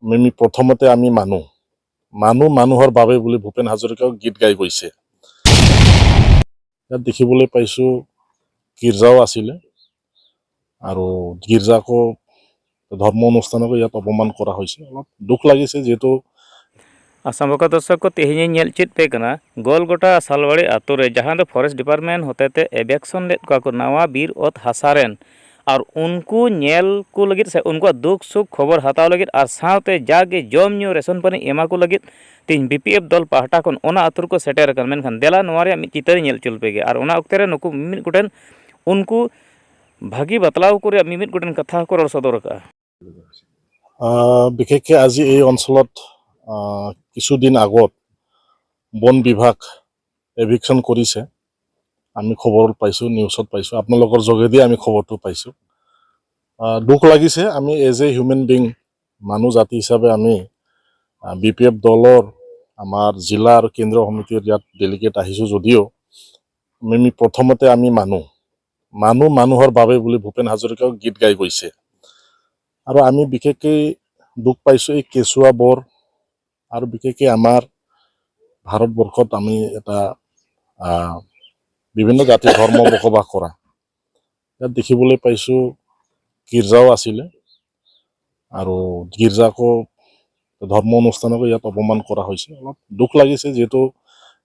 আমি প্ৰথমতে আমি মানুহ, মানুহ মানুহৰ বাবে বুলি ভূপেন হাজৰিকাও গীত গাই গৈছে। ইয়াত দেখিবলৈ পাইছোঁ গীৰ্জাও আছিলে আৰু গীৰ্জাকো, ধৰ্ম অনুষ্ঠানকো ইয়াত অপমান কৰা হৈছে। অলপ দুখ লাগিছে যিহেতু। आसाम बका दर्शक को तेहें ñेल चेद पे कना गोलगोटा सालबाड़ी आतु रे, जहां दो फॉरेस्ट डिपार्टमेंट होतेते एवेक्शन लेद कोआ को नवा बीर ओत हासारेन और उनको ñेल को लगित से उनको दुख सुख खबर हताव लगित और सावते जागे जम ᱧᱩ रेशन पानी एमा को लगित तीन बीपीएफ दल पाहटा खन ओना आतु को सेटेर अकन। मेनखान देला नोआ रे मिद चितर ñेल चुल पेगे और ओना ओक्ते रे नुकु मिमिद गोटेन उनको भागी बतलाव को रे मिमिद गोटेन कथा को रड़ सदर अकआ। বিশেষকৈ আজি এই অঞ্চলত কিছুদিন আগত বন বিভাগ এভিকশ্যন কৰিছে। আমি খবৰ পাইছোঁ, নিউজত পাইছোঁ, আপোনালোকৰ যোগেদি আমি খবৰটো পাইছোঁ। দুখ লাগিছে। আমি এজ এ হিউমেন বিং, মানুহ জাতি হিচাপে আমি বিপিএফ দলৰ আমাৰ জিলা আৰু কেন্দ্ৰীয় সমিতিৰ ইয়াত ডেলিগেট আহিছোঁ যদিও আমি প্ৰথমতে আমি মানুহ, মানুহ মানুহৰ বাবে বুলি ভূপেন হাজৰিকাও গীত গাই গৈছে। আৰু আমি বিশেষকৈ দুখ পাইছোঁ এই কেঁচুৱাবোৰ আৰু বিশেষকৈ আমাৰ ভাৰতবৰ্ষত আমি এটা বিভিন্ন জাতি ধৰ্ম বসবাস কৰা। ইয়াত দেখিবলৈ পাইছোঁ গীৰ্জাও আছিলে আৰু গীৰ্জাকো, ধৰ্ম অনুষ্ঠানকো ইয়াত অপমান কৰা হৈছে। অলপ দুখ লাগিছে যিহেতু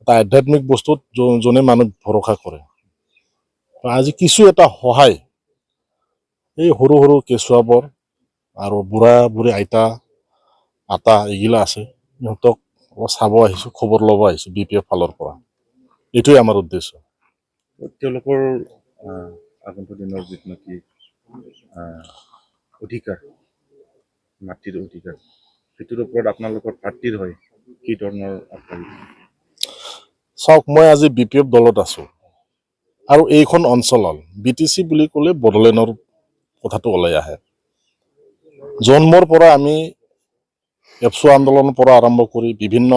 এটা আধ্যাত্মিক বস্তুত যোনে মানুহ ভৰসা কৰে, আজি কিছু এটা সহায় এই সৰু সৰু কেঁচুৱাবোৰ আৰু বুঢ়া বুঢ়ী, আইতা আতা এইগিলা আছে, ইহঁতক অলপ চাব আহিছোঁ, খবৰ ল'ব আহিছোঁ বিপিএফ ফালৰ পৰা। এইটোৱে আমাৰ উদ্দেশ্য। তেওঁলোকৰ আগন্তুক দিনৰ যিটো নেকি অধিকাৰ, মাটিৰ অধিকাৰ, সেইটোৰ ওপৰত আপোনালোকৰ পাৰ্টীৰ হৈ কি ধৰণৰ আগবাঢ়িছে? চাওক, মই আজি বিপিএফ দলত আছোঁ আৰু এইখন অঞ্চলত বিটিচি বুলি ক'লে বড়োলেণ্ডৰ কথাটো ওলাই আহে। জন্মৰ পৰা আমি এপছু আন্দোলনৰ পৰা আৰম্ভ কৰি বিভিন্ন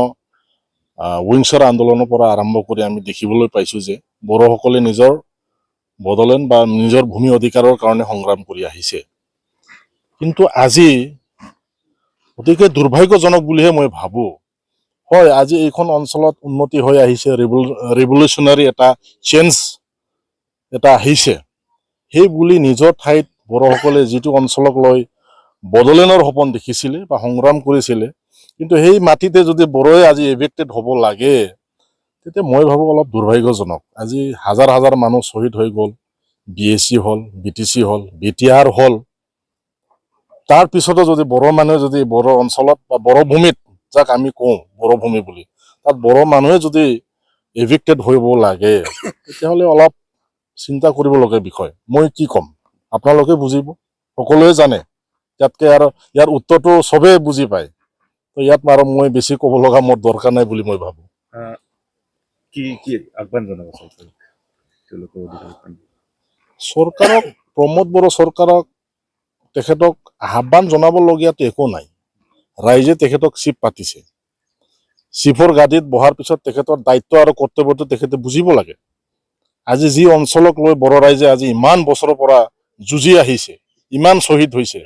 উইংছৰ আন্দোলনৰ পৰা আৰম্ভ কৰি আমি দেখিবলৈ পাইছোঁ যে বড়োসকলে নিজৰ বড়োলেণ্ড বা নিজৰ ভূমি অধিকাৰৰ কাৰণে সংগ্ৰাম কৰি আহিছে। কিন্তু আজি অতিকে দুৰ্ভাগ্যজনক বুলিহে মই ভাবোঁ। হয়, আজি এইখন অঞ্চলত উন্নতি হৈ আহিছে, ৰেভলিউচনাৰী এটা চেঞ্জ এটা আহিছে। সেই বুলি নিজৰ ঠাইত বড়োসকলে যিটো অঞ্চলক লৈ বড়োলেণ্ডৰ সপোন দেখিছিলে বা সংগ্ৰাম কৰিছিলে, কিন্তু সেই মাটিতে যদি বড়োৱে আজি এভিক্টেড হ'ব লাগে, তেতিয়া মই ভাবোঁ অলপ দুৰ্ভাগ্যজনক। আজি হাজাৰ হাজাৰ মানুহ শ্বহীদ হৈ গ'ল, বিএচি হ'ল, বিটিচি হ'ল, বিটিআৰ হ'ল, তাৰ পিছতো যদি বড়ো মানুহে যদি বড়ো অঞ্চলত বা বড়ো ভূমিত, যাক আমি কওঁ বড়ো ভূমি বুলি, তাত বড়ো মানুহে যদি এভিক্টেড হ'ব লাগে, তেতিয়াহ'লে অলপ চিন্তা কৰিবলগীয়া বিষয়। মই কি ক'ম, আপোনালোকে বুজিব, সকলোৱে জানে। ইয়াতকৈ আৰু ইয়াৰ উত্তৰটো চবেই বুজি পায়। তো ইয়াত আৰু মই বেছি ক'ব লগা মোৰ দৰকাৰ নাই বুলি মই ভাবোঁ। কি কি আহ্বান জনাব চৰকাৰক তেওঁলোকৰ অধিকাৰৰ কাৰণে? চৰকাৰক, প্ৰমোদ বড়ো চৰকাৰক, তেখেতক আহ্বান জনাবলগীয়াটো একো নাই। ৰাইজে তেখেতক চিফ পাতিছে। চিফৰ গাদীত বহাৰ পিছত তেখেতৰ দায়িত্ব আৰু কৰ্তব্যটো তেখেতে বুজিব লাগে। আজি যি অঞ্চলক লৈ বড়ো ৰাইজে আজি ইমান বছৰৰ পৰা যুঁজি আহিছে, ইমান শ্বহীদ হৈছে,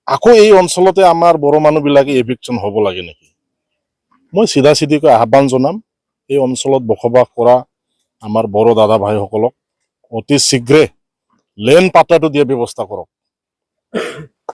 আকৌ এই অঞ্চলতে আমাৰ বড়ো মানুহবিলাকে এভিকশ্যন হ'ব লাগে নেকি? মই চিধা চিধিকৈ আহ্বান জনাম এই অঞ্চলত বসবাস কৰা আমাৰ বড়ো দাদা ভাইসকলক, অতি শীঘ্ৰে লেণ্ড পাট্টাটো দিয়াৰ ব্যৱস্থা কৰক।